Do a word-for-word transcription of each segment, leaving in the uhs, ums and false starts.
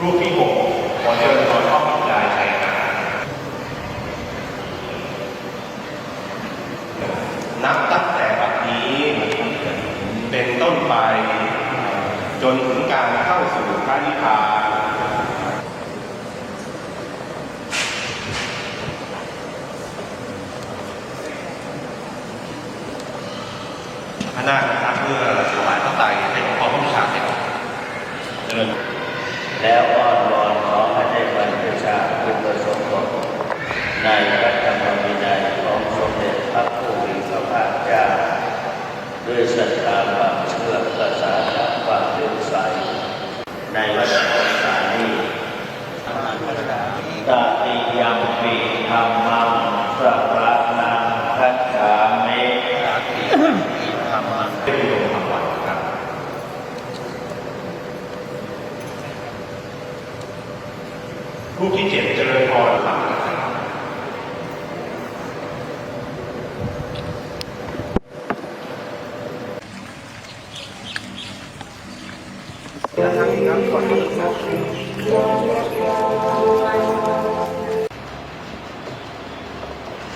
รูปที่หก ขอเจริญพรพ่อคุณยายชัยนา นับตั้งแต่บัดนี้เป็นต้นไป จนถึงการเข้าสู่พระนิพพาน พระนาคนะครับ เพื่อถวายพระไตรให้หลวงพ่อผู้ชาเสร็จ เจริญ แล้วอ้อนวอนขอให้ได้บรรพชาอุปสมบทในพระธรรมวินัยของสมเด็จพระผู้มีพระภาคเจ้า ด้วยศรัทธาความเชื่อ ภาษาและความเลื่อมใส ในวัดสาลี Tatiyampi dhammaṃ saraṇaṃ gacchāmi. รูปที่เจ็ด เจริญพรหลัง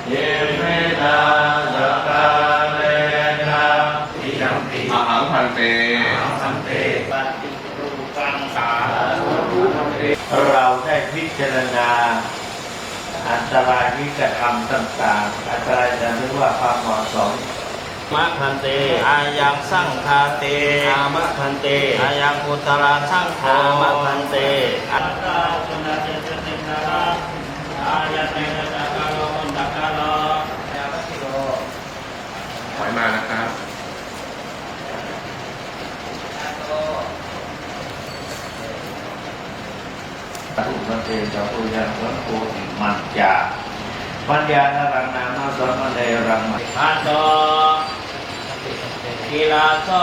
Iminā sakkārena. Ahaṃ bhante. Ahaṃ bhante. Paṭirupaṃ sādhu. เราได้พิจารณาอันตรายที่กระทำต่างๆ อันตรายจะเรียกว่าความเหมาะสม Āma bhante, ayaṃ saṅghāṭe. Āma bhante, ayaṃ kusalā saṅgho. Āma bhante. ถอยมานะครับ Sādhu bhante, cakkhuṃ yānaṃ bodhimaṇḍayaṃ, paññākaraṇaṃ nāma samaṇānaṃ. Bhante, kilāso.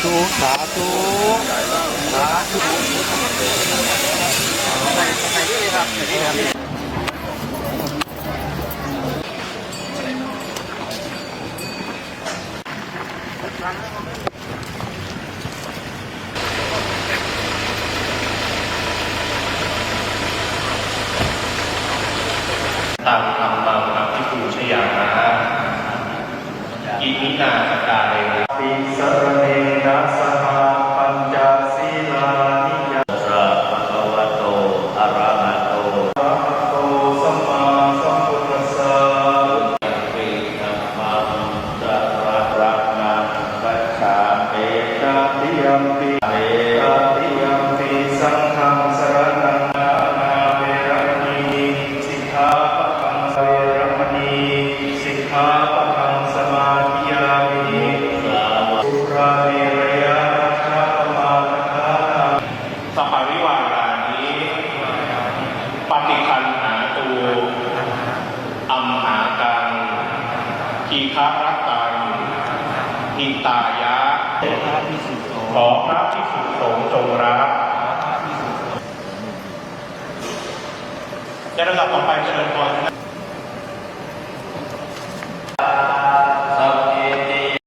สาธุ สาธุ สาธุ Taṃ dhammaṃ abhipūjayāma. Iminā sakkārena. Tisaraṇena saha pañca sīlāni ya. Tassa bhagavato arahato. Arahato sammāsambuddhassa. Tatiyampi dhammaṃ saraṇaṃ gacchāmi. Tatiyampi, tatiyampi saṅghaṃ saraṇaṃ. Veramaṇī sikkhāpadaṃ, veramaṇī sikkhāpadaṃ samādiyāmi. Surāmerayamajjapamādaṭṭhānā. Saparivārāni paṭiggaṇhātu amhākaṃ dīgharattaṃ hitāya. ขอพระภิกษุสงฆ์จงรับ และลำดับต่อไปเจริญพร